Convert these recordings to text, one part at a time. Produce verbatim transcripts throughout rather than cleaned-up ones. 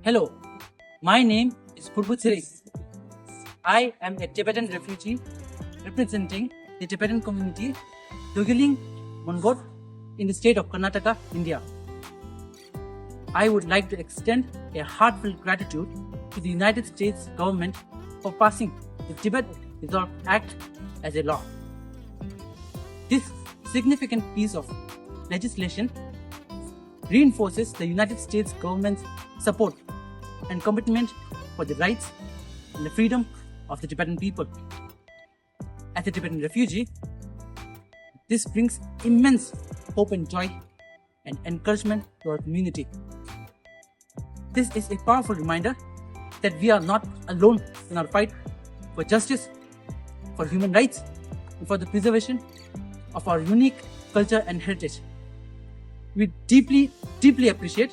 Hello, my name is Purbu Tshering. I am a Tibetan refugee representing the Tibetan community Dogyuling Mongot in the state of Karnataka, India. I would like to extend a heartfelt gratitude to the United States government for passing the Tibet Resolve Act as a law. This significant piece of legislation reinforces the United States government's support and commitment for the rights and the freedom of the Tibetan people. As a Tibetan refugee, this brings immense hope and joy and encouragement to our community. This is a powerful reminder that we are not alone in our fight for justice, for human rights, and for the preservation of our unique culture and heritage. We deeply, deeply appreciate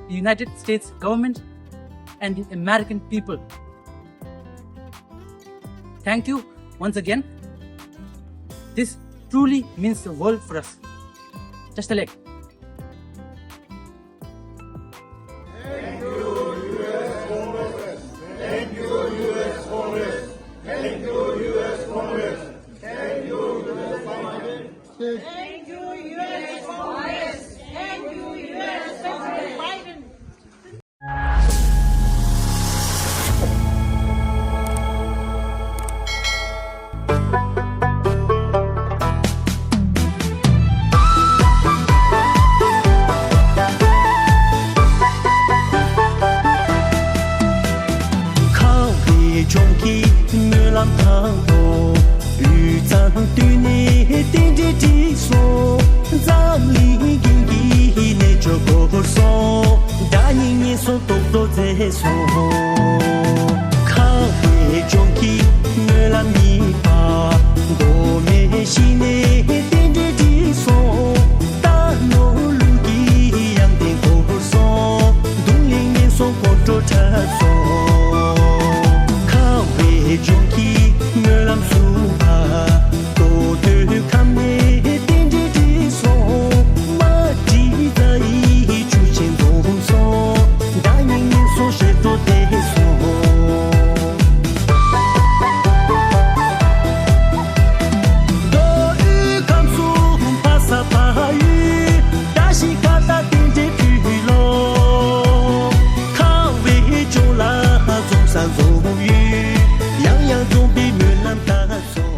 the United States government and the American people. Thank you once again. This truly means the world for us. Just a leg. Thank you, U S Congress. Thank you, U S Congress. Biden. ཁམས་པའི་ལྗོངས་ཀྱི་སྨོན་ལམ་དང་པོ། དབུས་གཙང་སྟོད་ནས་རྟེན་འབྲེལ་བསྒྲིགས་སོང་། འཛམ་གླིང་རྒྱན་གྱི་གནས་མཆོག་བོར་སོང་། དགྲ་གཉེན་ངན་སོང་སྟོབས་རྡོ་རྩེ་སོང་། ཁམས་པའི་ལྗོངས་ཀྱི་སྨོན་ལམ་གཉིས་པ། མདོ་སྨད་ཞིག་ནས་རྟེན་འབྲེལ་བསྒྲིགས་སོང་། རྟ་ནོར་ལུག་གི་གཡང་རྟེན་བོར་སོང་། གདུང་ལེགས་ངན་སོང་སྒོར་བྲོ་འཁྲབ་སོང་། ཁམས་པའི་ལྗོངས་ཀྱི་སྨོན་ལམ་གསུམ་པ། རྡོ་སྟོད་ཁམས་ནས་རྟེན་འབྲེལ་བསྒྲིགས་སོང་། རྨ་འབྲི་རྫ་ཡི་ཆུ་ཆེན་འཛོམས་སོང་། དགྲ་གཉེན་ངན་སོང་ཞེ་སྡང་བདེ་སོང་། མདོ་དབུས་ཁམས་གསུམ་ཕ་ས་ཕ་ཡུལ། བཀྲ་ཤིས་ཁ་བཏགས་རྟེན་འབྲེལ་ཕུལ་ལོ། ཁམས་པའི་ལྗོངས་ལ་འཛོམས་ས་འཛོམས་ཡུལ། ཡང་ཡང་འཛོམས་པའི་སྨོན་ལམ་བཏབ་སོང་།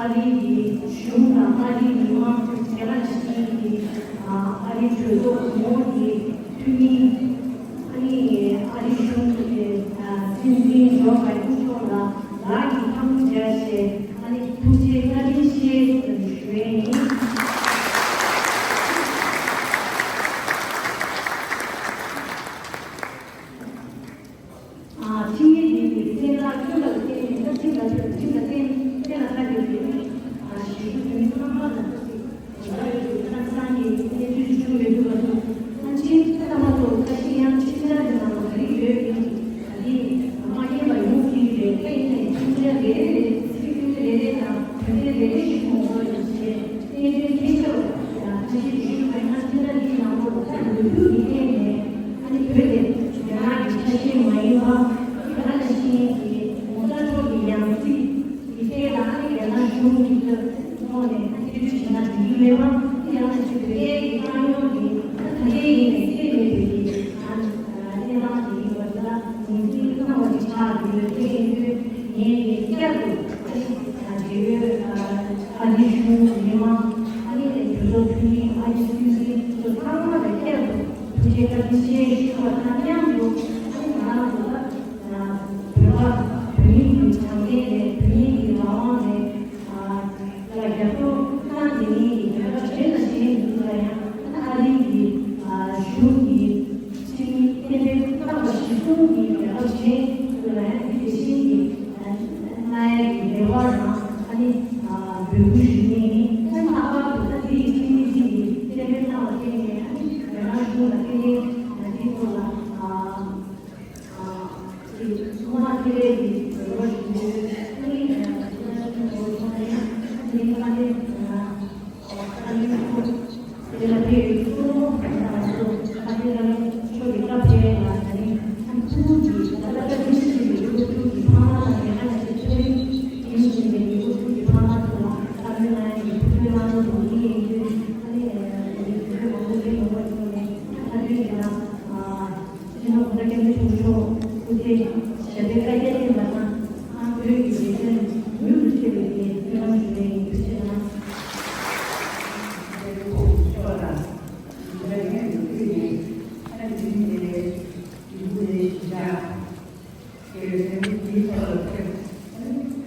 ཨ་རིའི་གཞུང་དང་ཨ་རིའི་མི་མང་རྒྱ་གར་ཞིང་གི་ཨ་རིའི་གྲོས་ཚོགས་གོང་འོག་གི་འཐུས་མི། ཨ་ནི་ཨ་རིའི་གཞུང་གི་སྲིད་འཛིན་ཇོ་བྷའི་ཌེན་མཆོག་ལ་ལག་གི་ཐལ་མོ་སྦྱར་བྱས། ཨ་ནི་ཐུགས་རྗེ་བཀའ་དྲིན་ཆེ་ཞུ་ཡས་ཡིན། ཨ། ཁྲིམས་ཡིག་འདི་ནི་གསལ་བསྒྲགས་བསྐྱོན་པ་ལ་བརྟེན་ནས། ད་ཁྲིམས་ལ་ཁྲིམས་ལ་བརྟེན། གཏན་ལ་ཕབ་ཡོད་པའི་ཨ་ཞི་ཀྲུའུ་བོད་མི་ཚང་མ་ལ་ཐུགས་རྗེ་ཆེ་ཞུ་ཡོད། ཁ་སང་གི་གནས་ཚུལ་བྱུང་ཡོད་འདུག་པ་དང་། ཨ་ཕྱིན་ཆད་ད་མ་གཏོགས་ད་ཕྱིན་ཡང་ཁྲིམས་འཆར་གྱི་ནང་ལ་ག་རེ་ཡོད་མིན་ད་འདི་མ་ཉན་པ་ཡོང་གི་རེད། དེ་ཡིན་ནའི་ཁྲིམས་འཆར་རེ་རེ་རེ་ཚིག་ཐུང་རེ་རེ་དང་དོན་ཚན་རེ་རེ་ཞིག་མང་པོ་ཡོད་ཅེས་གནད་དོན་ཐད་ཀར་ཡང་ཐབས་ཤེས་ཞུས་པ་ཡིན་ན། ཁྲིམས་འཆར་འདིའི་ནང་ལོགས་ལ་ད་ལོ་རྒྱུས་ཀྱི་སྟེང་ནས། ཨ་ནི་བོད་དེ་རྒྱ་ནག་གི་ཆ་ཤས་མ་ཡིན་པ། རྒྱ་ནག་ཆ་ཤས་ཀྱི་གོང་ས་མཆོག་གི་ཡང་སྲིད་ཀྱི་ཐད་ལ། ཨ་ནི་རྒྱ་ནག་གཞུང་གི་ཐོག་ནས་ཐེ་བྱུས་བྱས་ན་འགྲིག་གི་མེད་པ། དེ་ཡང་ན་ཅིག་བོད་སྐད་ཀྱི་དཀའ་རྙོག་གི་ད་ད་ལྟའི་ཡིན་ནའི་སེལ་མེད་པའི་གི་ཨ་ནི་གནས་སྟངས་དེ་ཡིན་པ་ལ་ངོས་འཛིན་གནང་བ་ཞིག་ཆགས་ཡོད། དེ་ཡིན་དུས་ངས་ངས་བསྐྱར་དུ་ཨ་ནི་འབྲེལ་ཡོད་ཨ་རིའི་གཞུང་མི་མང་། ཨ་ནི་གྲོས་ཚོགས་འཐུས་མི། ཨ་ནི་སྲིད་འཛིན་ཚོ་ཚང་མ་ལ་བསྐྱར་དུ་ཐུགས་རྗེ་བཀའ་དྲིན་ཆེ་ཞུ་བ་དང་མཉམ་དུ། ཨ་ནི་ང་རང་ཚོ་ལ་བོད་པ་བོད་མི་གི་དྲང་བདེན་རེད། བོད་མི་གི་རང་དབང་རེད། ཨ་ལ་རྒྱབ་སྐྱོར་གནང་དེ་ནི་རྒྱལ་ཁབ་གཞན་དང་གཞན་མི་འདུག་ལ། ཡང་ཨ་རིའི་གི་ཨ་གཞུང་གི་སྤྱི་མི་གཏན་འབེབས་གནང་བ་གཞིར་བཟུང་གི་རྒྱལ་ཁབ་གཞན་ཚོ་ལ་ཡང་དེ་བཞིན་གྱི་ཨ་གནང་ཡས་ཀྱི་རེ་བ་དང་། ཨ་ནི་ཨ་འབོད་སྐུལ་ཞུ་མཁན་ཡིན། ཨ་ནི་ལྷག་པར་དུ་ད་འདི་ཡི་སྤྱི་མི་འདི་གི་གཏན་འབེབས་གནང་བ་བརྟེན་ནས། ཨ་ནི་རྒྱ་ནག་གཞུང་ལ་ཏན་ཏན་ང་ཚོའི་ཐོག་ལ་ཨ། ཨ་ཅིག་ཐོག་མ་དེ་རེད། འདི་འོས་ཤིང་འདུག་ཨ་ནི་ཨ་ཅིག་ན་ཅིག་འོས་ཐོག་ནས་ཨ་ནི་ཨ་ནི་ཨ་ཨ་ནི་ཁོ་དེ་ལ་དེ་ཡོད་གཙོ་བོ་ཨ་ཚོ་ཨ་ནི་ཨ་ནི་ཆོས་ཀྱི་སྐབས་དེ་ལ་ཨ་ནི་ཨ་ནི་ཐུགས་ཀྱི་ད་ལྟ་ད་ཅི་ཞིག་ཡོད་ཐུགས་ཀྱི་ཕ་མ་ལ་ཡང་ཨ་ནི་ཆོས་རིག་ཡིན་ཞིང་ཡོད་ཐུགས་ཀྱི་ཕ་མ་ཚོ་ལ་ཨ་ནི་ཨ་ནི་ཐུགས་ཀྱི་ཕ་མ་ཚོ་ཡིན་ཡིན་དུས་ཨ་ནི་ཨ་ནི་ཐུགས་ཀྱི་མང་པོ་ཞིག་ཡོང་བ་ཡིན་ནས། ཨ་ནི་ཨ་ནི་ཨ། སྤྱི་ནོར་གོང་ས་སྐྱབས་མགོན་ཆེན་པོ་མཆོག་སྐུ་ཚེ་ཞབས་པད་བསྐལ་བརྒྱར་བརྟན་པ་དང་། ཨ་བོད་ཀྱི་བདེ་དོན་མྱུར་དུ་ཆེ་བའི་སྨོན་ལམ་ཞུ་བའི་ཐུགས་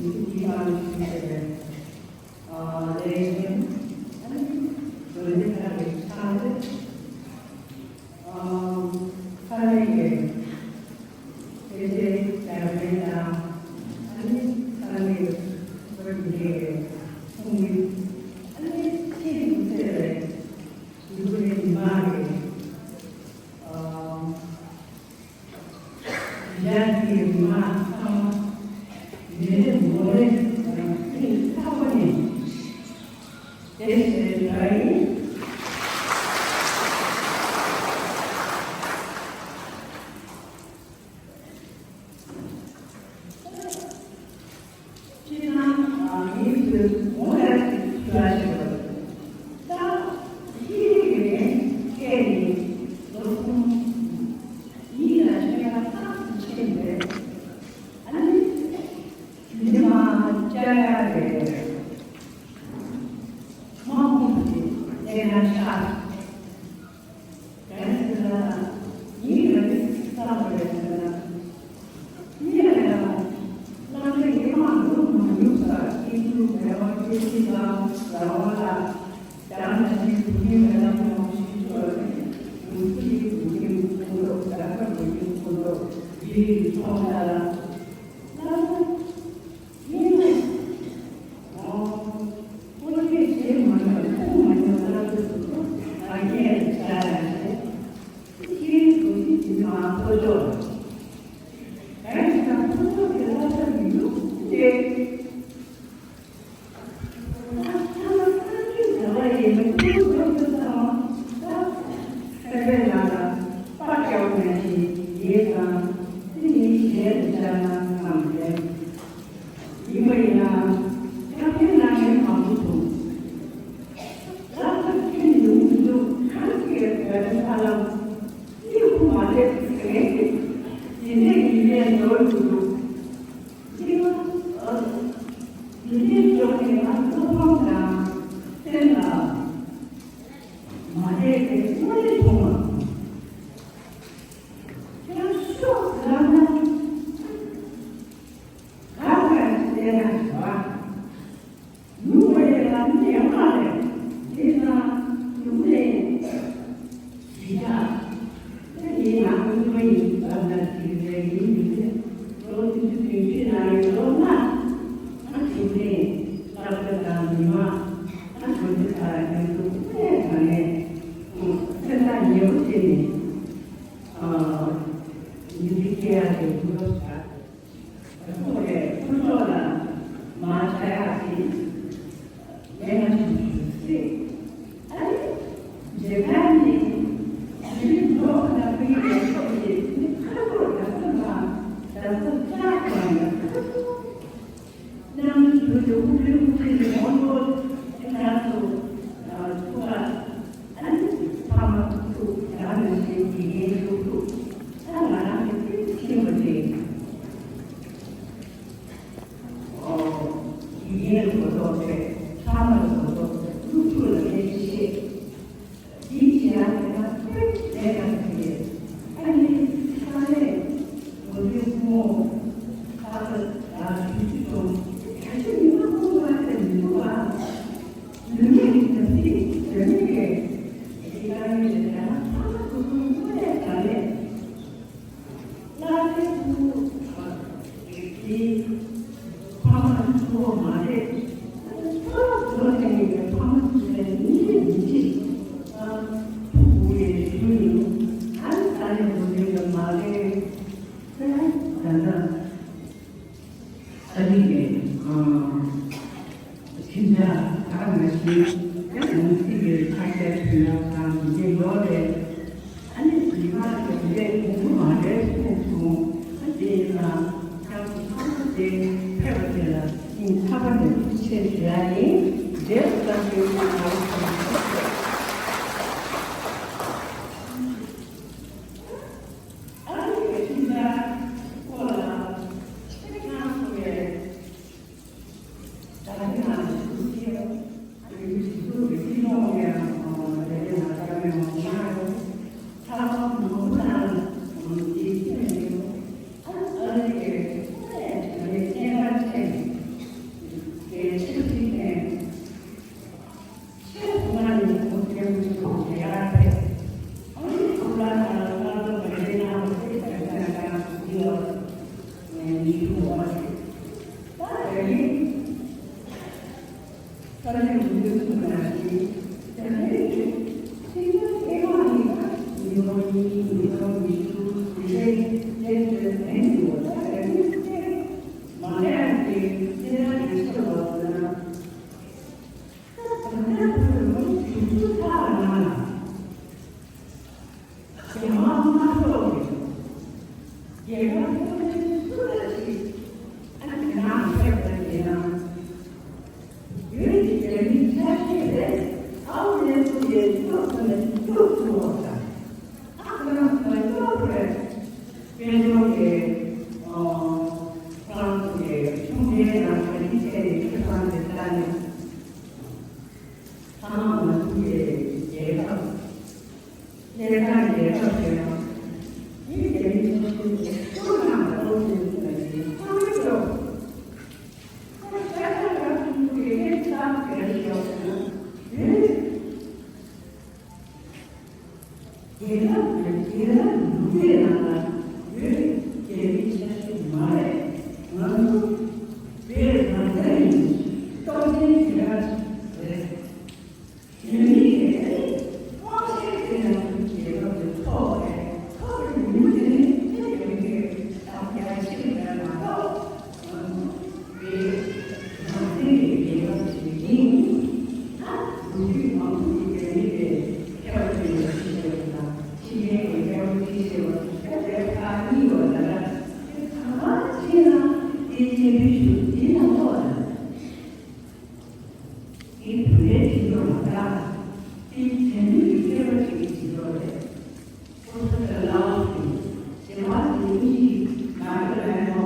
རྗེ་གནང་། ཁྱེད་རང་ངེད་ཚོས་མོ་ཡ་ཞིག་ཞུ་བ་ཞིག་ཡོད། ད་ཁྱེད་ཀྱི་སྐད་ནི་ལོ་གསུམ་ཡིན་ལ་ཤོད་ཡ་ཐག་ཆོད་རེད། ཨ་ནི་མི་མང་བཅར་ཡ་རེད། མ་ཁུངས་ཀྱི་ལས་ཀ་ཆགས། གང་ཟེར་ན། ཡིན་ན་ནི་བསམ་པ་རེད་ཟེར་ན། ཡིན་ན་ཡང་བླ་མའི་སྐྱེས་མ་འགྲོ་མ་མྱོང་ས་སྐྱེས་ཆུང་མེད་པ་སྐྱེས་ཆུང་དང་རང་དབང་ལ་རྒྱང་ན་ཤི་བུ་ཁྱིམ་མེད་ན་མ་ཤི་ཆོག་ལ་ནི་ཡུལ་སྲིད་བུ་ཁྱིམ་ཁོང་ཁྲོ་རྒྱ་ཁབ་བུ་ཁྱིམ་ཁོང་ཁྲོ་རིགས་ཡུལ་ཚོང་ལ་ལ། དེ་དངོས་གནས་མཐོང་བ། ཁྱེད་རང་ཤོག་ལབ་ན། ག་ག་བལྟས་ན་བྱ་བ། ཉུང་བ་ཡོད་ལ་མི་ཡང་མ་རེད། དེ་ན་ཉུང་ནས་ཞི་ཆགས། ད་ཡིན་ན་སྔོན་མ་ཡིན་པ་ན་ཞིག་རེད། ཡིན་མི་རེད། ལོ་བདུན་ཅུ་བདུན་ཅུའི་ནང་ཡོད་ལོ་ལྔ། ཨ་ཞིག་རེད། སློབ་གྲྭ་དང་མི་མང་ཨ་གྲོང་ཁྱེར་ཁག་ཡོད་འདུག་ནས་ག་ནས་སེམས་ཐག་ཉེ་པོ་བྱས་ནས་ཨ་ཡིན་གྱི་སྐྱེ་ཡག་གི་དུས་སྐབས་ཤར། ཁོང་རེད། ཁོང་ཚོ་ལ་མ་བྱ་ཡག་ཅིག་ལས་ང་ཚོ་ཞུ་སྲིད། ཨ་རེ། རྗེས་མཐའ་ནི་ཞི་ལི་མདོ་ཁ་ན་ཕུའི་རྒྱལ་ཁབ་ཀྱི་མི་ཁ་ཐོར་ལ་སོང་ང་ད་སོ་ཅག་གང་ཡང་ཁ་ཐོར། གནམ་གྲུ་དེ་ཧུབ་རི་ཧུབ་རི་ནས་ཧོན་ཧོན་ཁྱེད་རང་ཚོ་ཐུག་པ། ཨ་ནི་ཕ་མ་ཐུག་ཐུག་རང་ནང་བཞིན་དགེ་རྒན་ཐུག་ཐུག་ད་ང་རང་གི་ཏིག་ཙམ་ཤེས་པ་རེད། ཨོ། དགེ་རྒན་གོ་ཐོག་རེད། ཕ་མ་གོ་ཐོག་རེད། སློབ་ཕྲུག་ལ་སྐད་ཆ་བཤད། འདི་བྱེད་ཡག་དེ་ན་དཔེ་ལས་ཀ་དེ་རེད། ཨ་ནི་ས་ལས་ངོ་དེ་སྐུ་ངོ་ཁ་ཚ་ལ་ཞུ་ཞུ་སོང་། གལ་སྲིད་མི་མང་སྐུ་ངོ་ལ་མི་འདུག་བ། ལུས་མེད་ཀྱི་དམ་ཚིག་དོན་མེད་ཀྱི་དེ་ལྟར་ཡོད་དེ་ན་ཕ་མ་སྐུ་ངོ་དངོས་གནས་དྲང་གནས། བླ་ཆེན་སྐུ་ངོ་དེ་ཕ་མ་གཙོ་བོ་མ་རེད། ཕ་མ་གཙོ་བོ་དེ་ནི་ཕ་མ་གཙོ་བོའི་མི་རེད་མི་བྱེད། ཨ་ཕུ་བོ་ཡི་ཞུ་ཡིན། ཨ་ནི་ད་ནི་འགྲོ་མཁན་གྱི་མ་རེད། ད་ད་ད། ཨ་རི་ཡི་ཁྱིམ་བདག་ད་ང་ཞིག་ཡང་ནང་སྲིད་ཀྱི་ཁ་གཏད་ཕུལ་ཡག་དང་འདི་ལོ་རེད། ཨ་ནི་དུས་ཁ་ཡོང་འདས་གོང་བུ་མ་རེད་གསུངས་སོང་། ཨ་དེ་ཡིན་ལ་ཁྱེད་ཚོ་ཚང་མ་དེ་ཕེབས་པ་དེ་ལ་སྙིང་ཐག་པ་ནས་ཐུགས་རྗེ་ཆེ་ཞུ་ཡ་ཡིན། རྗེས་སུ་བཀའ་དྲིན་ཆེ། ཨ་རི་ཡི་ཁྱིམ་བདག་སྐོར་ལ་ཁྱེད་ཚོ་བས། རྒྱལ་བ་མ་གཏོགས་རྒྱལ་ཁབ་ཐོག་མའི་སུ་ལ་ཞིག་ཨ་ནི་ནང་ཕེབས་པ་ཡིན་ན། བོད་ཀྱི་རྒྱལ་མིའི་ཆ་ཤས་རེད། ཨའུ་ནེ་སུ་ཡི་ཐོག་ཏུ་ནས་སྐྱོབ་ཐུབ་པ་དང་། ཨ་ཁོ་རང་ཚོ་ལ་སྐྱོབ་རེད། དཔལ་འབྱོར་གྱི་ཨོ་ཁོ་རང་ཚོ་གི་ཆུང་མཐའི་ནང་ག་དུས་བྱས་ནས་ཁེ་བཟང་དེ་ལྟ་ནས། ཚང་མ་ང་ཚོའི་རྒྱལ་ཁབ། ལྷན་ཁང་རྒྱལ་ཁབ་ཟེར་ཡང་། དེའི་རྒྱལ་མི་ཆ་ཤས་ཀྱི་ཐུགས་ནང་ལ་གཏོང་ཟིན་ཟིན་པ་ཞིག་ཚང་མས་ཤོག་ཁོ་ཤ་ཁྲག་རབ་ཏུ་བཀྲུས་པའི་ལྷན་ཁང་ག་རེ་ཤོག་ཟེར་ན། བོད་རྒྱལ་ཁབ་དང་རྒྱལ་རབས་ལོ་རྒྱུས་ནང་ལ་བོད་རྒྱལ་མི་ཆ་ཤས་མ་རེད། ང་ཚོ་བོད་རང་བཙན་ཡིན། སྟོབས་ཆེན་རྒྱལ་ཁབ་རེད། རྒྱལ་མི་དེ་དབང་ཤེད་ཅན་ཡང་རྒྱལ་ཁབ་ཀྱི་ཐོག་ནས་ཐོག་ཏུ་ཉུལ་ཏེ་ཐེབས་ཡོང་གི་དང་རྒྱ་ཆེ་རེད་མ་གཏོགས། ང་ཚོ་བོད་རང་བཙན་གྱི་རྒྱལ་ཁབ་ཅིག་ཡིན། ད་ལོ་རྒྱུས་མང་པོ་ཞིག་རྒྱལ་མི་དེ་ཁྱབ་ཀྱི་ཡོད་ཞེས་པ་དང་ཕྱི་རྒྱལ་གྱི་ཁྱབ་ཀྱི་ཞེས་པ་ཁྱབ་པའི་ཁག་གཉིས་ཡོད་ལ། ད་གང་ལ་ཕྱིན་ན་དེ་སྐྱེ་བོའི་ཤུགས་འདི་ལ་ཐོག་ལ། དེ་བོད་པའི་སྤྱི་ཚོགས་མ་རེད། དེ་བྱེད་ནུས་ཀྱི་སྐྱེས་པ་ཞིག་གི་སྤྱི་ཚོགས་རེད། ཁོ་ཚོ་ལ་ལའོ་སི་གཞན་པ་དེ་གཉིས་མ་རེད་ལ་ཡང་ཁོ་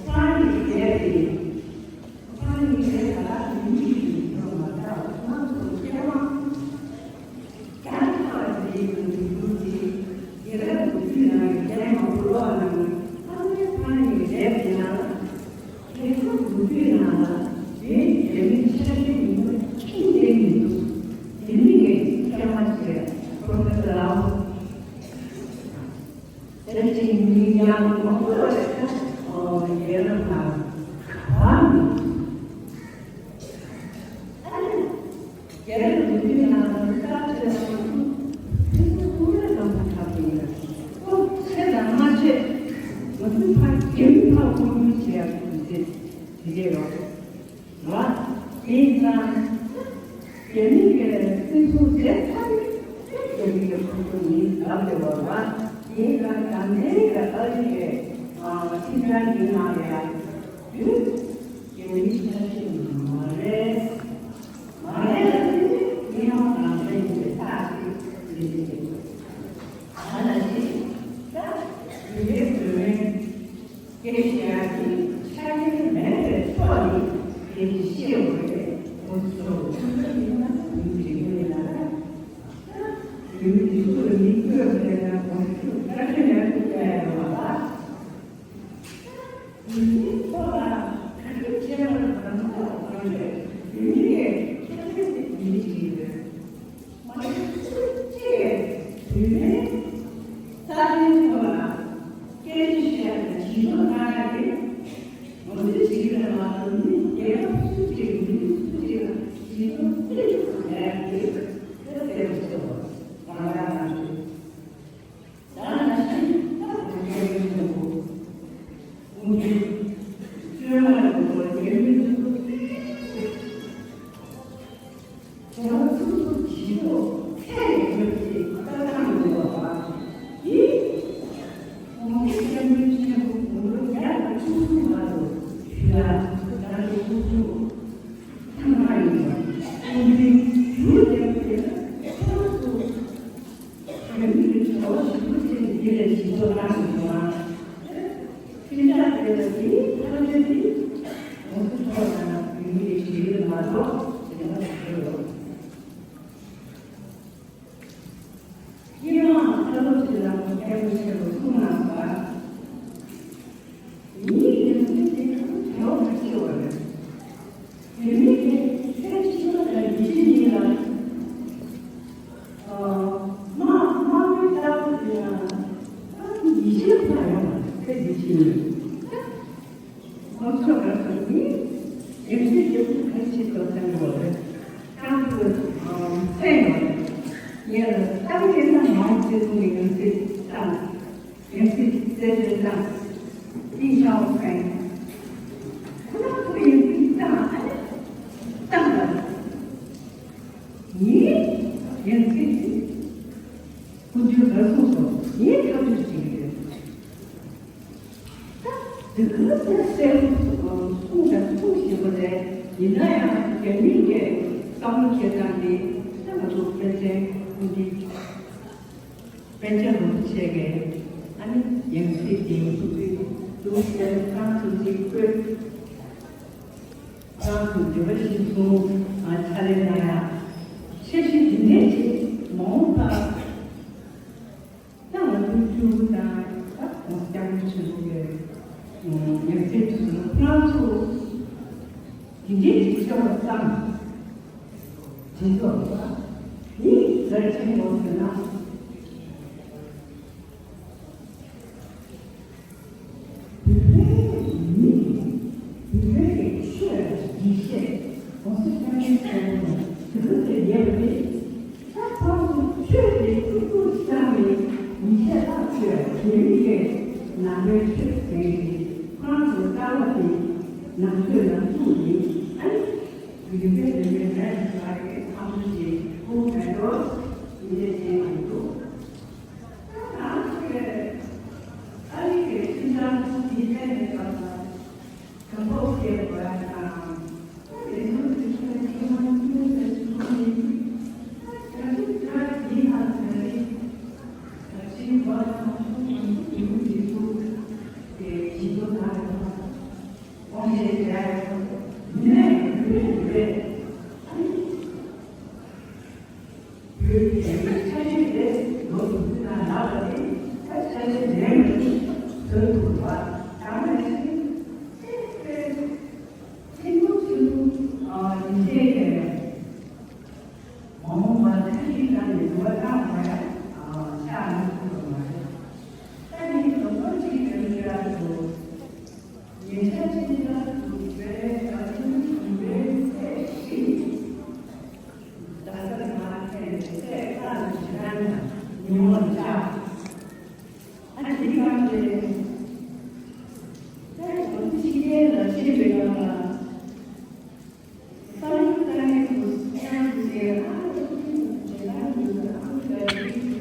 ཧྥ་རན་སི་རྒྱལ་རེད། ཧྥ་རན་སི་རྒྱལ་ད་ལ་དེ་གཉིས་ཀྱི་སྤྱི་ཚོགས་མ་རེད། ང་ཚོ་སྐྱེ་བ། ང་ཚོ་ལ་ཡང་རྒྱལ་རབས་ལ་གང་། རྒྱལ་རབས་མི་འདུས་ན་ལྟ་ཆེ་ན་ང་ཚོ་ཕུན་སུམ་ཚོགས་པའི་ལམ་དུ་ཐབས་ཡིན་ལ། ཁོ་ཆེ་དང་མ་ཆེ་ང་ཚོ་ཕར་རྒྱུན་ཕར་ཁོར་ཡུག་བྱེད་ཡག་དུས་ཚོད་དེ་གས་ཡོད་རེད་བ། དེ་ཡིན་ཙང་རྒྱ་མི་གི་སྲིད་ཚོགས་དེ་ཚང་མ་རྒྱ་མི་གི་ཁོར་ཡུག་ཡིན་ལབ་ཡོད་རེད་བ། དེ་ཡིན་ཙང་ད་ལྟའི་གི་ཨ་རི་གི་ཁྲིམས་འཆར་འདི་ནང་ལ་ཡང་དུས་རྒྱ་མིའི་ཆ་ཤས་མ་རེད། མ་རེད་ལ་དེ་ནི་མི་དམངས་རང་བཙན་ཡིན་པའི་རྟགས་ཤིག་འདི་འདི་རེད། ད་ལ་ཞིག་ད་ཡུལ་ལས་བོད་མིའི་སྐད་ཆ་ཡང་གི་ཆ་རྐྱེན་མེད་པའི་ཐོག་ནས་སྐད་ཆ་བཤད་དགོས་རེད། ཁོང་ཚོ་ཁོང་ཚོ་ཡིན་ན་མི་འགྲིག་གི་མེད་ལ། ད་ཡུལ་འདི་ཚོ་ལ་མི་བསྐོས་པ་ཡིན་ན་ཁོང་ཚོ་ཆ་རྐྱེན་མེད་པ་བསྐོས་ཡ་ཡོད་པ་ལ། ཡུལ་མིའི་ཐོག་ལ་ག་རེ་བྱས་པར་རང་ཐོག་རང་ཆོད་ཡུལ་མི་ལས་ཁྱད་ཆོས་དེ་ཡིན་གྱི་ཡོད། མ་གཞི་སུ་གཅིག་གིས་ཡུལ་མིའི་རྩ་དོན་ཐོག་ལ་སྐད་ཆ་བཤད་ནས་ཇུས་གཏོགས་གནང་ཡ་དེ་ང་ཚོའི་ཇི་ལྟར་མ་གཏོགས་མི་རྒྱལ་ཁབ་སུ་གཅིག་མི་རིགས་སུ་གཅིག་ལ་ཇུས་གཏོགས་སྤེལ་ཐུབ་ཡ་དེ་གལ་ཆེན་པོ་རང་རང་རང་ཆོད། ད་ནང་བཞིན་ད་གོང་འཕེལ་ཡོང་དགོས། གོང་འཕེལ་བཅོས་མ་ཡོང་དགོས་རྒྱ་མི་ཚོ་ཚོ་ཚོ་ཚོ་ཚོ་ཇི་ལྟར་ཚད་ལས་བརྒལ་ཏེ་ལྟ་སྟངས་ཡོང་བ་བ། དེ་གོང་འཕེལ་བཅོས་མ་ཆེན་པོ་དགུང་ལོ་བརྒྱ་དང་བཅུ་གསུམ་བར་དུ་ཞུ་ཡ་ད་ལྟ་ཚོ་ཚོ་ཐེངས་མ་ཡིན་པ་གོང་འཕེལ་ཞུ་བརྒྱབ་པའི་ཁོ་ཚོ། བོད་མི་གི་བྱ་བ་ཞིབ་ཏུ་བྱས་ནས་དེ་ལས་ཞིབ་ཏུ་བཏང་ཡོང་བ། ཁྱེད་ཅག་དེ་ལ་དེའི་ཐག་གཅོད་དེ་ང་ཚོ་ཚོ་ལ་བོད་མི་གི་ཞི་བདེ་མ་གཏོགས་དེ་ལ་ཞིབ་ཏུ་ཡོང་། ཡིན་ནའང་ལྷ་རྡོ་རྗེ་ལགས་ཀྱིས་མཁན་པོ་ཆེ་རུ་གསུངས་གནང་བ། ངའི་ཡང་སྲིད་དེ་ཁོ་བྱ་བ་ཁ་ཤས་བ་རེད། དེ་མིན་གྱི་ཚེ་ཕྱི་མ་དང་ཡིད་ཆེས་གཉིས་ལ། དམག་དམག་མི་ལྟ་བུ་དེ་ཡང་ད་ཡིད་ཆེས་ཕ་ཡོང་བ་རེད། ཚེ་འདི་ཕྱི་མ་ཁོང་ཚོ་ག་ཚོད་ནི་ཡང་སྲིད་དེ་ཁོ་ག་ཆེད་དུ་ཐོན་དགོས་རེད། ཁོང་ཚོ་ཚེ་ཡོང་ངས་ལ་ཏང་ཡོད་ན་མའོ་ཙེ་ཏུང་གི་ཡང་སྲིད་བཏང་། ཡང་སྲིད་རྩད་གཅོད་བཏང་། ཏིང་ཞའོ་ཕིང་། ཁོ་རང་ཚོ་ཡང་སྲིད་བཏང་ཨ་ནི་བཏང་ལ། ངས་ཡང་སྲིད་དེ་ཁོ་ཚོས་ག་གསུངས་སོང་ངས་ཐག་གཅོད་བྱེད་ཀྱི་ཡོད། ད་དེ་ག་ཚོད་གསལ་པོ་གསུངས་དང་གསུང་བཞིན་པ་རེད། ཡིན་ན་ཡང་རྒྱ་མིའི་གི་བསམ་བློ་འཁྱེར་སྟངས་དེ་ད་ང་ཚོ་ཕལ་ཆེར་ཁོང་ཚོའི། པཎ་ཆེན་རིན་པོ་ཆེ་གིས་ཨ་ནི་ཡང་སྲིད་དེ་ཐུགས་རྗེ་ཐུགས་རྗེ་ཀྱང་ཐུགས་རྗེ་བཀོད། ཀྱང་ཐུགས་རྗེ་བ་ཞིག་གསུངས། ཕྱག་ལས་གནང་ཡ་འཆར་གཞི་འདི་འདྲས་ཅིག་མ་འོངས་པ་ད་ང་ཚོའི་སྤྲུལ་སྐུ་དང་ད་༸གོང་ས་༸སྐྱབས་མགོན་ཆེན་པོ་གི་ཡང་སྲིད་དུ་ང་ཚོ་འདི་འདྲས་ཅིག་ཤོར་བ་ཙམ། སྦྱིན་སོགས་ལ་ནི་ག་རེ་བྱེད་དགོས་ཟེར་ན། བོད་པའི་མི་བོད་པའི་ཆོས་ཡིག་ཆ་༸གོང་ས་༸སྐྱབས་མགོན་ཆེན་པོ་དང་དེ་ག་ཚོད་ཡོད་པ་དེ་ད་ཁོང་ཚོ་ཆོས་དེ་ཐུགས་ཐུགས་བསམ་ནས་ཉིན་ཤས་ལྷག་ཆོས་བོད་མི་གི་ནང་པའི་ཆོས་ཟེར་གྱི་ཁོང་ཚོ་ལྟ་བ་དེ་ནང་ཆོས་ནང་བཙུགས་ནས་ཨ་ནི། ཡུལ་པའི་རིག་གནས་མེད་པ་རེད། ཨ་མདོ་ཞིག་ཁུངས་མེད་འགྲོ་ཡིན་པའི་རྐྱེན་གྱིས་འདུག་ད་ང་ཚོ་གི་ཨ་རི་གི་ཁྱིམ་ཚང་ཁུངས་འདི་གནས་ནས་བསམ་ན་གང་པོ་ཁེལ་དགོས་ཡ་དང་། ད་རེས་ནང་དུ་ཁྱིམ་ཚང་ཁྱིམ་ཚང་ཁྱིམ་ཚང་ཟེར་ཞིག་ཁུངས་ཡིན། ད་ག་ཚོད་ད་ཡིན་ན་ད་རེས་ད་ཕྱིན་བར་དང་ཁོང་ང་ཚོ་བོད་མི་འདི་ཚོ་དེ་ཞིག་པོ་ད་རེད་པ། དབང་ཆེན་རྒྱ་ཡོད་མི་ནས་ཡོད་རེད། ཨ་ནི་བོད་ཀྱི་ཆ་ཤས་དེ་ལོ་དུ་ཙི་ན་ལག་ལ་དེ་ད་ཆ་ཤས་ལས་མི་འདུག་ཟེར་འདུག་པ། ད་ནང་བཞིན་ཏེ་ཏེ་ཐེངས་པོ་ཆེན་པོ་ཡིན་གྱི་རེད། མ་འོངས་པར་ཐུགས་རྗེ་གནང་ནས་འགྱུར་བ་བཏང་དགོས་ཡ་ཆགས་མི་ཐུབ་པ་མ་རེད། ད་ནི་ལོ་ལོ་གཅིག་རིང་ ཚེ་ཁ་ལ་ཞེ་སྡང་དང་ཉོན་མོངས་ལ་ཆགས། ཨ་ནི་དེ་གང་དེ། ད་ང་ཚོ་ཕྱི་རྒྱལ་ལ་ཤེས་པའི་སྒང་ལ། ས་ཡུལ་ས་ཡུལ་དུ་ཡང་དུ་ཞེ་ཨ་ནི་ཞེ་སྡང་དུ་ཨ་ནི་ལ་དེ་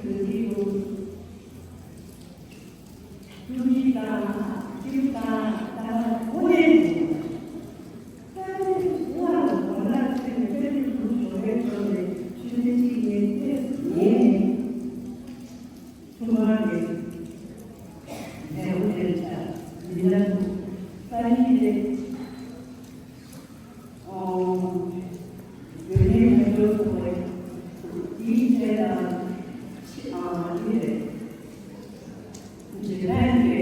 དུ་དེ་ཡོད། ཀུན་གཞི་དང་། སྤྱིར་བཏང་དང་། ཀུན་ལས་དང་། ས་ཡུལ་དུ་ལ་གོ་ལ་ཚེ་ནི་ཚེ་རིང་དུ་ཞོགས་པའི་འཕྲོ་ནས་ཆུ་ཚོད་གཅིག་ནས་ཚེ་ཉལ་ནས། ཐུན་མོང་གི་ལེའུ་དེར་ཆ་མི་ལ་ཐུག་ས་ཡིན་ཏེ། ཨོ། བོད་མིའི་མི་འགྲོ་ཐུབ་པའི་དེའི་ཆེད་དང་ཕྱི་ཨ་ནི་རེད། འཇིག་རྟེན་གྱི་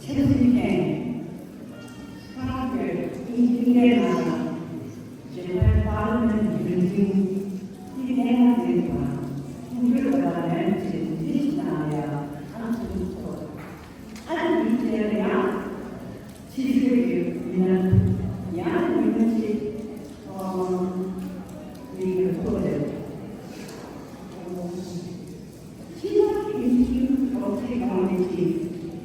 ཆེས་མཐོའི་ཁང་བརྩེགས་ཀྱི་དབྱིངས་ཀྱི་ནང་ལ། འཇིག་རྟེན་དཔག་མེད་ཡོངས་འཛིན་གྱི་གནས་ལ་འཛིན་པ། ཁོང་ཁྲོའི་འོད་ལ་ལན་གྱི་འདི་ཞིག་དང་ཡང་ཨ་ཙི་ཚོ། ཨ་ནི་འདི་བྱས་ན་ཡང་། ཕྱི་ཆོས་ཀྱི་མི་སྣ་ཡང་མི་སྣ་ཞིག་ཨོ། མི་གི་ཐོག་ལས། ཕྱི་ལ་ཡིན་ཞིང་གྲོགས་ཚེ་གང་ལས་ཀྱི་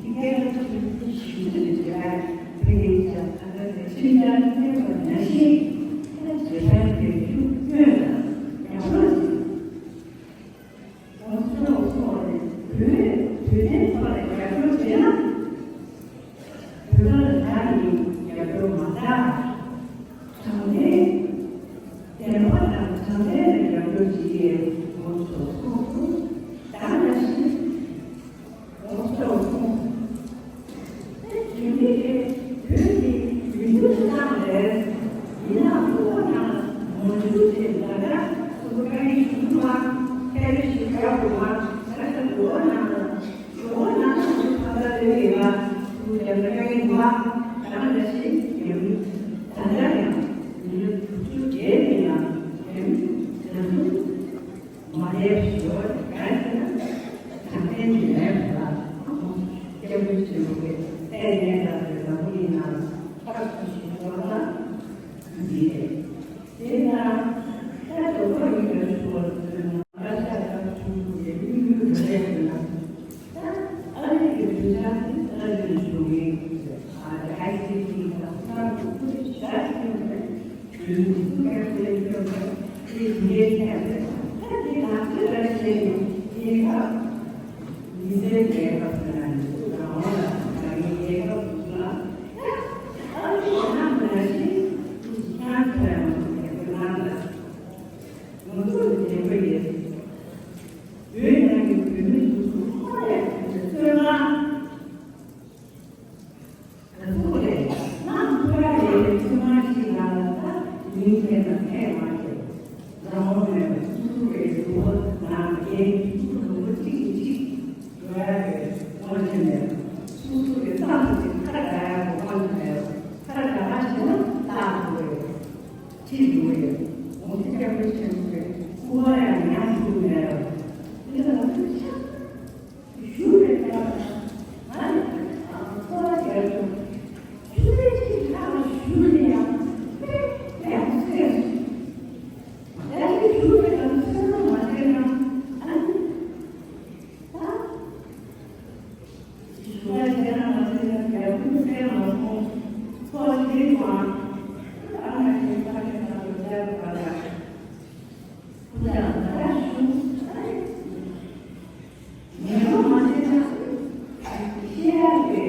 དེ་གའི་ལ་ཐུག་ཞིང་དུ་ནི་བྱེད་པ་ཕན་ཡིན་ཀྱང་ཨ་ད་ལས་ཕྱི་ལ་གནས་པ་ན་ཤེས་ལ་བྱེད་པ་ཡོད་རྒྱུ་སྨོན་ལ་ཡང་ལོས་ཀྱི། ང་ཚོ་ཚོ་ནི་བོད་བོད་དོན་ཐོག་ལ་རྒྱབ་སྐྱོར་བྱས་ན། བོད་པ་ལ་ད་ནི་རྒྱབ་སྐྱོར་མ་བྱ། དྲང་བདེན། བདེན་པ་དང་དྲང་བདེན་ལ་རྒྱབ་སྐྱོར་བྱེད་ཀྱི་ཡོད་ཚོགས་སུ་ད་ནང་བཞིན་ཚོགས་སུ་དེ་ནི་བོད་ཀྱི་མི་འདུས་སྟངས་རེད། ཡིན་ནའང་ཁོ་ནང་མོ་འཇུ་ཞེས་ལ་དྭགས་སུ་བཀའ་ཡིག་ཞུ་བ་ཁས་ལེན་ཞུ་བ་བོ་བ་ད་ལྟ་ཁོ་ནང་ལ། ཇོ་བོ་རྣམས་ཀྱི་ཕ་མ་ལ་ལས་ཡོད་པ། ཐུགས་རྒྱལ་ཁ་ཡིན་པ། དང་འདྲ་ཞིག་ཡིན། ད་ལྟ་ཡང་མི་ལོ་དྲུག་ཅུ་བརྒལ་ཡིན་ན་ཡང་ང་ཚོ་མ་ལས་ཞོར་ག་ཟེར་ན་དྲང་བདེན་གྱི་ལས་ལ་སྐྱབས་མགོན་ཆེན་པོ་གི་ལྟས་ངན་ལ་རེ་ལ་བུ་ཡིན་ན་ཕར་ཚུར་ཞིག་ཡོང་ན་འདི་རེད། དེས་ན་ད་ཇོ་བོ་ཡིན་པའི་ཞོར་དུ་ང་ཤ་ཁྲག་ཆུང་ཆུང་གི་མི་ཡུལ་རེ་རེ་ཡོད་ན། ཨ་རི་གི་དུས་ཆ་དེ་ཨ་རི་གི་ཞུ་གི་ཨ་རི་ཨའི་སི་ཊི་དང་ཁ་ཁུ་ཤ་ཞིག་ཡོད་པའི་ཡུལ་དུ་སུ་ག་ཚོད་ཡོད་པའི་དེ་དེ་ཡས་ཁྱད་པས་ད་དེ་ང་ཚོས་ར་བྱས་ནས་དེ་ཁ་མི་སེར་རྒྱལ་ཁབ་ཀྱི་ནང་ནས་སུ་རང་དབང་ལ་རང་ཉིད་རྒྱལ་ཁབ་སུ་ལ་ཨ་རི་ཡོད་ན་མ་ཤེས་ཁྱེད་ཚོ་ཡང་མི་རྒྱལ་ཁབ་ནང་ལ་ང་ཚོ་ལ་བདེན་པ་ཡོད། བོད་ནང་གི་བོད་མི་ཚོ་ཚོ་ཁོ་རེ་ཚོད་ལ། ང་ཚོ་རེ་ནང་ཁོ་ར་རེ་ཚོད་མ་ཞིག་ལ་ལ་ད་མིང་ཐེ་ན་ཐེ་མ་ཐེ། རང་དབང་མེད་པ་སུ་སུ་རེ་རུ་བ་ནང་རྒྱལ་སུ་སུ་རུ་བ་གཅིག་གིས་གཅིག་འགྲོ་ཡ་རེ་དབང་ཆ་མེད་པ་སུ་སུ་རེ་ཙམ་ཞིག་ཁ་བརྡ་ཡ་གི་དབང་ཆ་མེད་པ་ཁ་བརྡ་མ་བྱས་ན་ལྟ་དགོས་རེད། ཁྲིད་དགོས་རེད། འོང་ཚེ་སྐྱབས་མགོན་ཆེན་པོའི་སྐུ་པར་ཡང་ཉམས་སུ་མེད་པ་འདི་ལ་ང་ཚོས་ཆ། ཞུ་རེ་ལྟར། ང་ནི་ཚོར་བ་རྒྱལ་དུ། ཞུ་རེ་ཅིག་ལྷག་ཞུ་རེ་ཡང་། ཡང་སེམས། ཡང་ཞུ་རེ་དང་སེམས་མ་བྱེད་ན། ཨ་ནི། ད། ཞུ་རེ་བྱེད་ན་མ་བྱེད་ན་རྒྱལ་དུ་སེམས་མ་སོང་། ཚོར་བ་ཞིག་མ། ཨ་ནི་ཁྱེད་ཚ་ཁྱེད་ཚ་དུ་བྱ་དུ་བ་ལ། ཁུ་ཚ་ད་ཞུ། ཨ་ནི། ཉེ་རུ་མ་བྱས་ན། ཤེས་ཡ་དེ། དེ་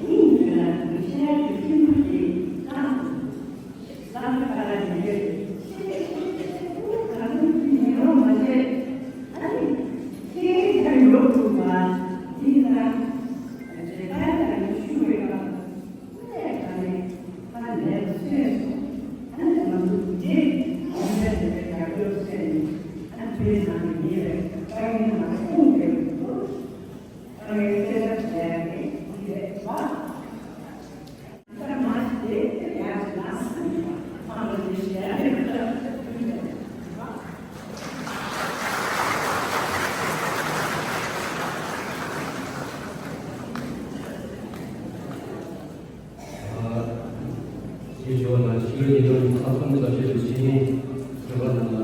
ཡིན་ན་ཤེས་ཡ་དེ་ཁྱིམ་དུ་དེ་ལ། ལ་ཁ་ལ་ཉེ་རེ། ཤེས་ཡ་དེ་ཉེ་རུ་མ་བྱས། ཨ་ནི། ཤེས་ཡ་ཡོད་དགོས་པ། དེ་ཡིན་ན། རེ་ཁ་ལ་ཡོད་ཞུ་བའི་སྐབས། ཁོ་ནས་ད་ནི་ཁ་ལས་སོས་སོ། ཨ་ནི་ང་ཚོ་འདི་འདི་འདྲ་ཞིག་རྒྱབ་སྐྱོར་བྱས་ནས་ཨ་ནི་བོད་ནང་གི་མི་རེ་དཀའ་ངལ་ནང་ཁུངས་དེ་རུ་དཀའ་ངལ་སེལ་ཐབས་བྱས་ཏེ་འདི་རེད་བ། ད་མ་ཞིག་དེ་ཡར་ཞིག་ལངས་སོང་བ་ཨ་ནི་བཤད་རེད། ཞེས་ཞུ་བ་དང་ཕྱི་རོལ་ཉིན་མོའི་ཁ་ཚོན་ཟབ་ཆོས་ཀྱི་ཆེད་མིའི་ཞུ་བ་རྣམས་ལ་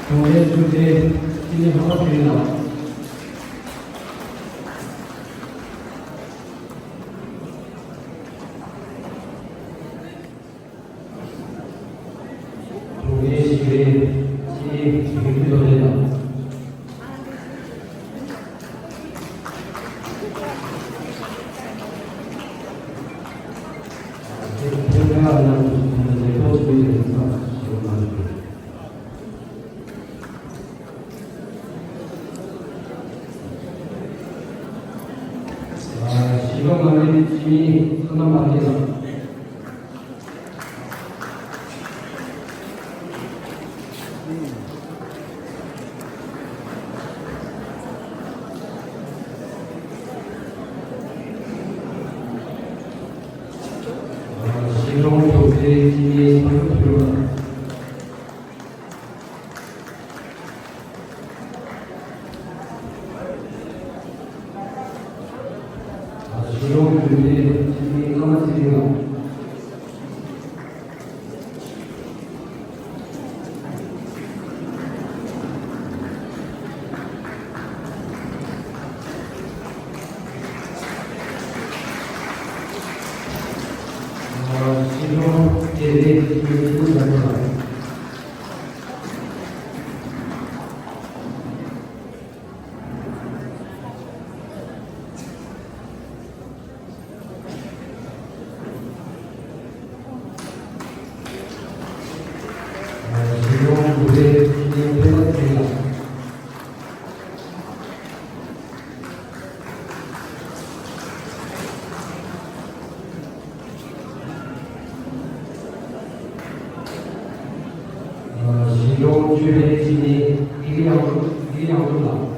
གྲོང་ལས་ཚུལ་ཁྲིམས་ཅི་ནས་ཧ་པ་ཁྱེར་ལ། གྲོང་ལས་ཞིག་རེད། ཅི་ནས་ཞིག་རེད་དོ་རེད་ལ། ཞིང་གྲོང་ཆོས་འཕེལ་གྱིས་ནི་ཏི་ལི་ཡང་ཏི་ལི་ཡང་ལུགས་ལ།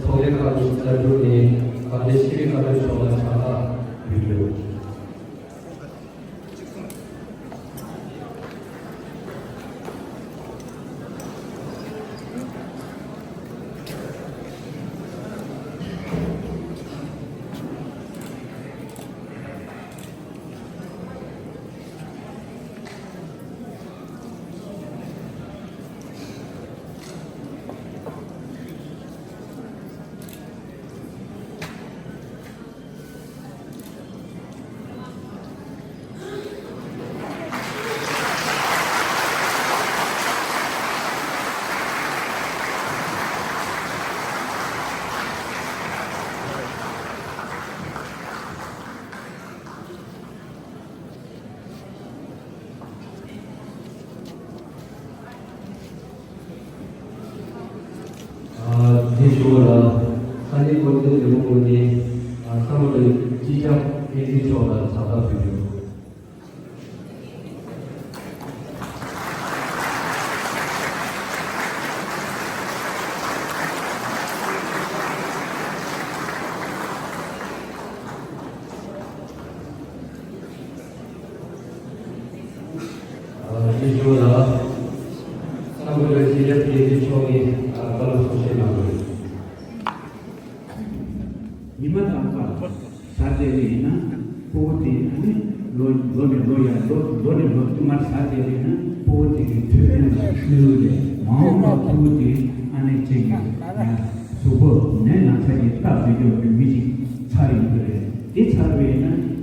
ཚོགས་ལས་ཁང་གི་རྩ་འཛུགས་ནས་ཨ་ནེ་ཤེས་རིག་བཀའ་བློན་མཆོག་ལ་ཕྱག་རྟགས་ཕུལ་རྒྱུ། དེ་ཞུ་བ་ལ། ས་གནས་འགོ་འཛིན་ལས་ཁུངས་ནས་བསམ་བློ་སྤྱི་ཁྱབ་འཕེལ་རྒྱས་ཕྱོགས་ལ་ཕྱག་རྟགས་ཕུལ་རྒྱུ། ཨ་ནི་ཞུ་ལ། སམ་བྷོ་ཊ་སྤྱི་ཁྱབ་འཕེལ་རྒྱས་མཆོག་གིས་བཀའ་སློབ་གསུང་བཤད་གནང་དགོས། ཉི་མ་དང་པོ་ཟ་བསྡད་པ་ཡིན་ན་ཕྲུ་གུ་དེ་ཨ་ནི་ལོ་ལོ་ནས་ལོ་ཡར་ལོ་ལོ་ནས་ལོ་བསྟུད་མར་ཟ་བསྡད་པ་ཡིན་ན་ཕྲུ་གུ་དེ་གི་ཐོད་པན་ལ་ཤུལ་ལས་མ་འོངས་པར་ཕྲུ་གུ་དེ་ཨ་ནི་ཅིག་གི་གཟུགས་པོ་ནད་ན་ཚ་གི་རྟགས་བརྗོད་རྒྱུ་མི་ཅིག་ཚར་ཡོང་གི་རེད། དེ་ཚར་བ་ཡིན་ན།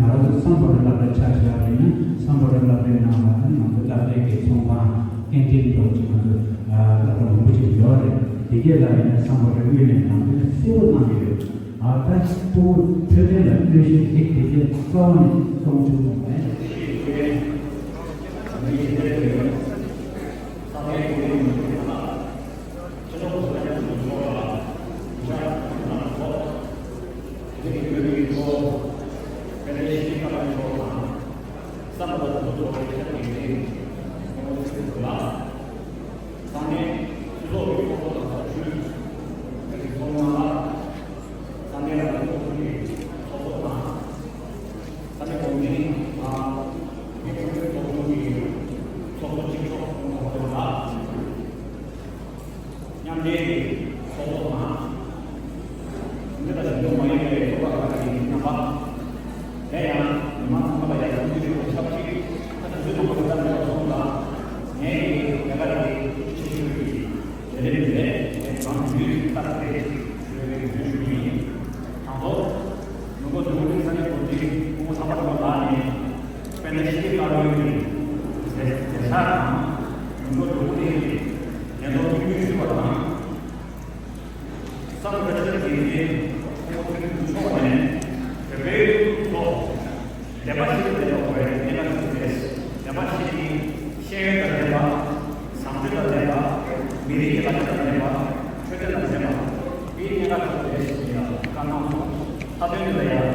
ང་རང་ཚོ་སམ་བྷོ་ཊ་སློབ་གྲྭ་ཆ་བཞག་པ་ཡིན་ན། སམ་བྷོ་ཊ་སློབ་གྲྭའི་ནང་ལ་ནི་ང་ཚོ་སློབ་གྲྭའི་གི་ཚོང་ཁང་ཀན་ཊིན་འདྲ་བོ་ཅིག་ང་ཚོ་སློབ་གྲྭ་མང་པོ་ཅིག་ཡོད་རེད། དེ་གས་ལ་ཡིན་ན་སམ་བྷོ་ཊ་དབུས་ནས་ནང་དོན་གསལ་པོ་གནང་གི་ཡོད། ཨ་ད་ཕྲུ་གུ་འཕྲོད་བསྟེན་ལ་གནོད་ཤན་དེ་དེ་གས་རྩ་བ་ནས་གཏོང་ཆོག་གི་མ་རེད། མཉམ་འབྲེལ་གྱི་ཚོགས་གཙོ་དང་། འདི་ལ་ཞུགས་མ་ཡིན་པའི་ཚོགས་པ་ཁག་གི་མི་རྣམ་པ། དེ་ཡང་མི་མང་ཚང་མ་ལ་ཡར་ཐོན་གྱི་རིགས་ཆབས་ཅིག་ཁ་ཐུག་ཚོད་མང་པོ་ཞིག་བཏང་ཡོད་སོང་ཙང་། ངས་ཀྱི་ལས་ཀ་དེ་ཤུགས་ཆེ་ཤོས་ཀྱི་ལས་རིམ་རེད། ངས་གང་ཡོད་ཀྱི་ལྟར་རེད་ཅེས་ཞུ་བའི་ངོས་ནས་ཞུ་རྒྱུ་ཡིན། དང་ཐོག་མི་འགོ་འཛིན་སྐུ་ཚབ་ཀྱི་འགོ་ཁྲིད་སྐུ་ངོ་ཚང་པ་ལགས་ནས། དཔལ་ལྡན་ཞི་བདེ་བཀའ་བློན་གྱི་མཛད་མཛད་འཆར་དང་། མི་འགོ་འཛིན་སྐུ་ཚབ་ཀྱི་ལས་ཐོག་ཐུགས་ཡོད་ཞུ་བ་དང་། བསམ་བློ་བཀའ་ཁྲིད་འགན་འཛིན་ཁོང་ཚོའི་མཆོག་ནས་བོད་པའི་ཐོག་བདེན་པ་ཞིག་ལ་བདེན་པ་གོ་བའི་གནད་འགག་ཞིག་རེད། བདེན་པ་ཞིག་ནི་ཤེས་ཡོན་དང་ལྡན་པ། བཟང་སྤྱོད་དང་ལྡན་པ། མི་རིགས་ཀྱི་བླ་ཆ་དང་ལྡན་པ། འཕྲོད་བསྟེན་དང་ལྡན་པ། འདིའི་གནད་འགག་ཞིག་རེད་ཞེས་ཡང་བཀའ་གནང་སོང་། མཐའ་དོན་འདི་ལ་ཡང་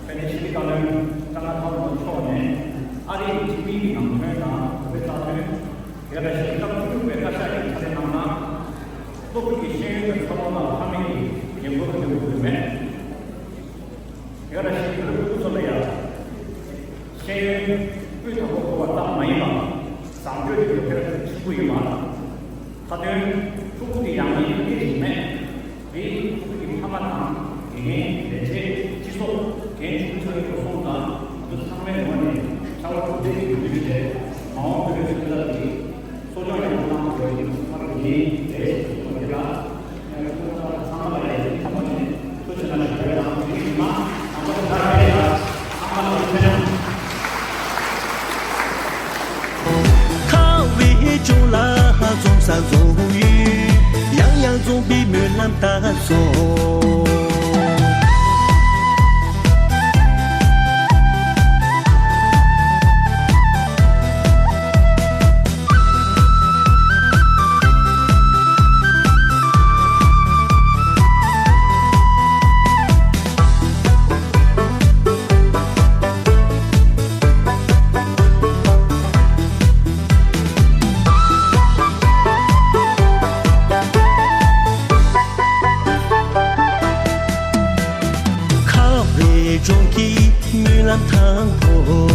དཔལ་ལྡན་ཞི་བདེ་བཀའ་བློན་ཀྲང་ཀ་ཐར་མཆོག་ནས་ཨ་རིའི་ཁྲིམས་མིང་གི་ནང་དོན་དང་བོད་པའི་རྩ་དོན། དེ་ག་ནང་བཞིན་སྐབས་བཅུ་དྲུག་པའི་བཀའ་ཤག་གི་ཕྱག་ལས་གནང་ན། སློབ་ཕྲུག་གི་ཤེས་ཡོན་དང་འཚར་ལོངས་ལ་ཕ་མེས་ཀྱི་འགན་ཁུར་དགོས་དགོས་མེད། དེ་ག་ནང་བཞིན་བོད་ཕྲུག་ཚོ་ལ་ཡང་ཤེས་ཡོན་སྤུས་དག་པོ་དགོས་པ་ཙམ་མ་ཡིན་པར་བཟང་སྤྱོད་དེ་ཡང་དེ་ཆེན་པོ་ཡིན་པ། མཐའ་དོན་ཕྲུ་གུ་དེ་ཡང་མིན་སྐད་ཅིག་མེད། དེའི་ཕྲུ་གུ་དེ་ཕ་མ་དང་དགེ་རྒན་ལས་བྱེད་སྤྱི་ཚོགས་འགན་ཆུང་ཆུང་ཆགས་ཡོད་པ་སོང་ཙང་ང་ཚོ་ཚང་མའི་ངོས་ནས་ཕྱར་བ་གྲུ་འདེགས་ཀྱི་འབོད་སྐུལ་བྱས། མ་འོངས་བོད་པའི་སོན་རྩ་དེ་གསོ་སྐྱོང་ཡག་པོ་གནང་དགོས་པའི་ཚང་མ་གི་ངེས་རེད་ཞེས་གསུངས་པ་དེ་ལ། ཚང་མ་ལ་ཡ་ཚང་མ་ནས་ཐུགས་རྗེ་གནང་ཞུ་བ་དང་། དེ་རིང་མ་དང་པོ་དེ་ལ་ཕེབས་པ་ཚང་མ་ལ་ཐུགས་རྗེ་གནང་། ཁ་བའི་ལྗོངས་ལ་འཛོམས་ས་འཛོམས་ཡུལ། ཡང་ཡང་འཛོམས་པའི་སྨོན་ལམ་ད་སོང་། ཁ་བའི་ལྗོངས་ཀྱི་སྨོན་ལམ་དང་པོ། དུས་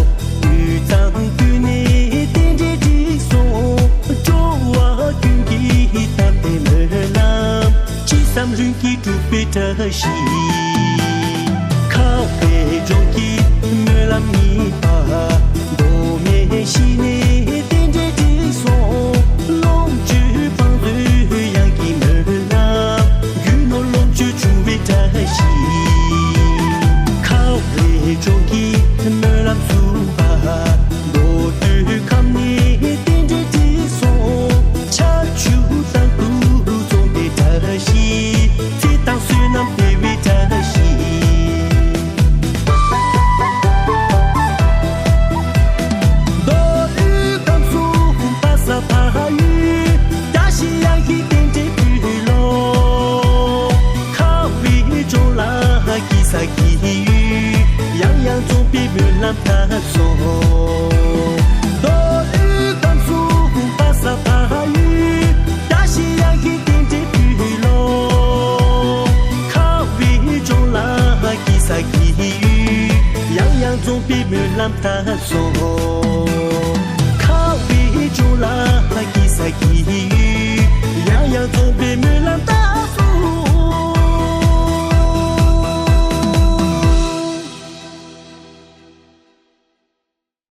གཙང་དུས་ནས་རྟེན་འབྲེལ་འགྲིག་སོང་། འགྲོ་བ་ཀུན་གྱི་དམ་པའི་སྨོན་ལམ། ཅི་བསམ་ལྷུན་གྱིས་འགྲུབ་པའི་བཀྲ་ཤིས། ཁ་བའི་ལྗོངས་ཀྱི་སྨོན་ལམ་གཉིས་པ། མདོ་སྨད་ཞིག་ནས་རྟེན་འབྲེལ་འགྲིག་སོང་། ལོངས་སྤྱོད་བང་མཛོད་གཡང་གི་སྨོན་ལམ། རྒྱུ་ནོར་ལོངས་སྤྱོད་འབྱུང་བའི་བཀྲ་ཤིས། ཁ་བའི་ལྗོངས་ཀྱི་སྨོན་ལམ་གསུམ་པ། མདོ་སྟོད་ཁམས་ནས་རྟེན་འབྲེལ་འགྲིག་སོང་། ཆར་ཆུ་དང་དུས་འཛོམས་པའི་བཀྲ་ཤིས། ཚེ་དང་བསོད་ནམས་འཕེལ་བའི་བཀྲ་ཤིས། མདོ་དབུས་ཁམས་གསུམ་པ་ས་ཕ་ཡུལ། བཀྲ་ཤིས་གཡང་གི་རྟེན་འབྲེལ་འཕུལ་ལོ། ཁ་བའི་ལྗོངས་ལ་སྐྱིད་ས་སྐྱིད་ཡུལ། ཡང་ཡང་འཛོམས་པའི་སྨོན་ལམ་ད་སོང་། མདོ་དབུས་ཁམས་གསུམ་པ་ས་ པའི་སྨོན་ལམ་བཏབ་སོང་། ཁ་བའི་ལྗོངས་ལ་སྐྱིད་ས་སྐྱིད་ཡུལ། ཡང་ཡང་འཛོམས་པའི་སྨོན་ལམ་བཏབ་